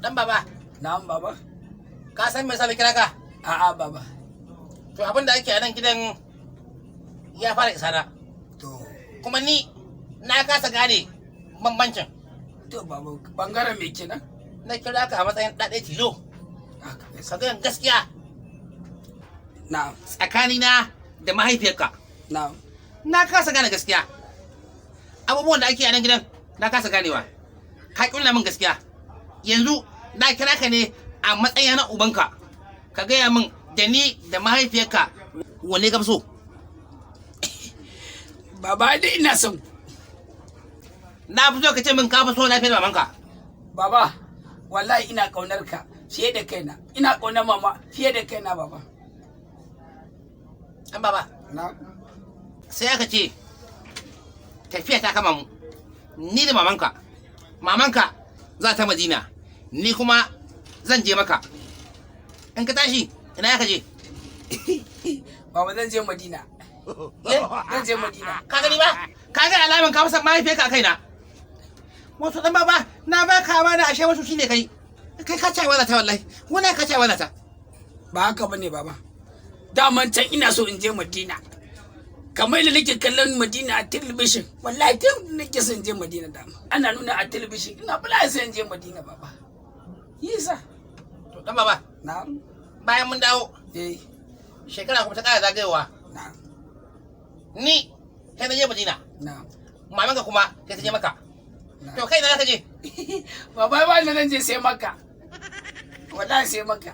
Dan baba. Na'am, baba. Ka san me yasa na kira ka? A'a, baba. To, abin da ake a nan gidan ya fara isa na. To. Kuma ni na kasa gane bambancin. To baba, bangaren me kenan? Na kira ka a matsayin ɗaɗe tilo. Haka. Ka ga gaskiya Na'am. tsakanina da mahaifiyarka. Na'am. Na kasa gane gaskiya. Abubuwan da ake a nan gidan na kasa ganewa. Ka ƙulla min gaskiya. Yanzu na kira ka ne a matsayin na ubanka. Ka gaya min, da ni da mahaifiyarka, wanne ka fi so? Baba, dai ina son ku. Na fi so ka ce min ka fi so na fiye da mamanka. Baba, wallahi ina kaunar ka fiye da kaina. Ina kaunar mama fiye da kaina, baba. An baba. Na'am. Sai aka ce tafiya ta kama mu ni da mamanka. Mamanka za ta Madina, ni kuma zan je Maka. In ka tashi, ina ya ka je? Baba, zan je Madina. Eh? Zan je Madina. Ka gani ba? Ka ga alaman ka masa mahaifiyarka a kaina. Wato dan baba, na baka amana, ashe wasu shine kai. Kai ka ci amana ta, wallahi wannan ka ci amana ta. Ba haka bane, baba. Daman can ina so in je Madina. Kamar da nake kallon Madina a talabishin, wallahi tun nake son je Madina dama. Ana nuna a talabishin, ina bala sai in je Madina, baba. Yisa. To dan baba, Na'am. bayan mun dawo, Eh, shekara kuma ta kara zagayowa, na'am. ni sai na je Madina, Na'am. mamanka kuma sai ta je Maka. To kai, na ka je? Baba, ba ni zan je sai Maka. Wallahi sai Maka.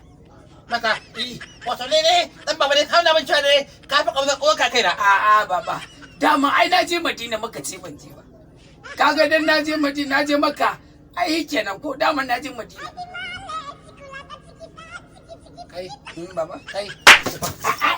Maka? Eh. Wato ne ne dan baba ne ka nuna min cewa ne ka fi ƙaunar uwarka kaina. A'a baba. Dama ai na je Madina, Maka ce ban je ba. Kaga dan na je Madina, na je Maka. Ai kenan ko dama na je Madina. Kai. Baba. Kai. A'a.